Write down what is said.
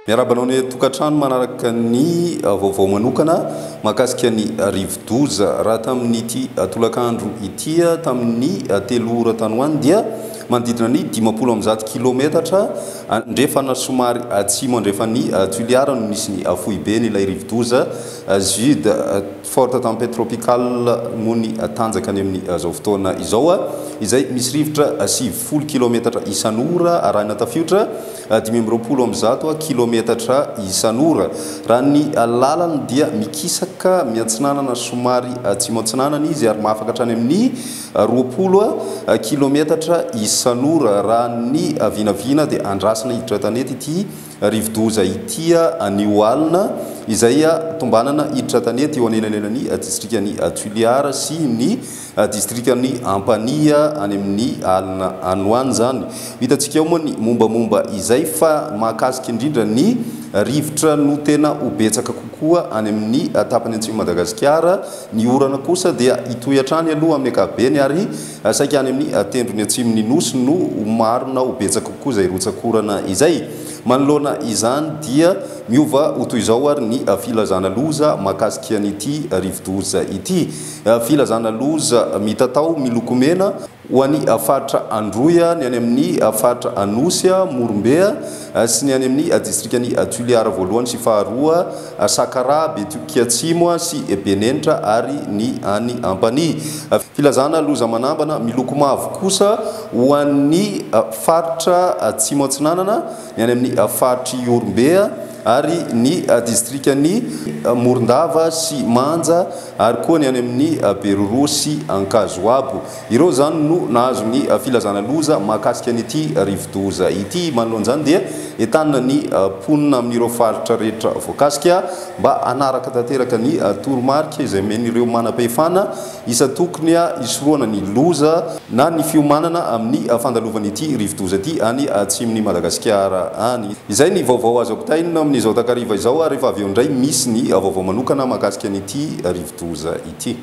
Miarahaba anao any an-tokantrano manaraka ny vaovao manokana mahakasika ny rivodoza. Raha tamin'ity tolakandro ity tamin'ny 3 ora tany ho any dia manodidina ny 150 kilometatra andrefana somary atsimo andrefan'i Toliara no nisy ny foiben'ilay rivodoza Jude. Forte tempête tropicale moa ny tanjaka any amin'izao fotoana izao izay misy rivotra 90 kilometatra isan'ora arahina tafiotra 125 kilometatra isan'ora. Raha ny lalany dia mikisaka miatsinanana somary atsimo atsinanana izy ary mahafaka hatrany amin'ny 20 kilometatra isan'ora. Raha ny vinavina dia andrasana hiditra tanety ity rivodoza ity anio alina izay tombanana hiditra tanety eo anelanelan'ny distrikan'i Toliara sy ny distrikan'i Ampanihy any amin'ny alina any ho any izany. Ho hitantsika ao moa ny mombamomba izay fa mahakasika indrindra ny rivotra no tena ho betsaka kokoa any amin'ny tapany atsimon'i Madagasikara. Ny orana kosa dia hitohy hatrany aloha amin'ny ankapobeny ary saika any amin'ny tendrony atsimon'ny Nosy no ho maro na ho betsaka kokoa izay rotsak'orana izay. Manoloana izany dia miova ho toy izao ary ny filazana loza mahakasika an'ity rivodoza ity. Filazana loza mitatao miloko mena ho an'ny faritra Androy, ny any amin'ny faritra Anosy, Morombe sy ny any amin'ny distrikan'i Toliara voalohany sy faharoa, Sakaraha, Betioky Atsimo sy Benenitra ary ny any Ampanihy. Filazana loza manambana miloko mavo kosa ho an'ny faritra Atsimo Atsinanana, ny any amin'ny faritr'i Ihorombe ary ny distrikan'i Morondava sy Manja ary koa ny any amin'ny Beroroha sy Ankazoabo. Ireo izany no nahazo ny filazana loza mahakasika an'ity rivodoza ity. Manoloana izany dia entanina ny mponina amin'ireo faritra rehetra voakasika mba hanaraka tanteraka ny toromarika izay omen'ireo manam-pahefana isan-tokony hisorohana ny loza na ny fiomanana amin'ny fandalovan'ity rivodoza ity any atsimon'i Madagasikara any. Izay ny vaovao azo ampitaina amin'izao takariva izao ary rehefa avy eo indray misy ny vaovao manokana mahakasika an'ity rivodoza ity.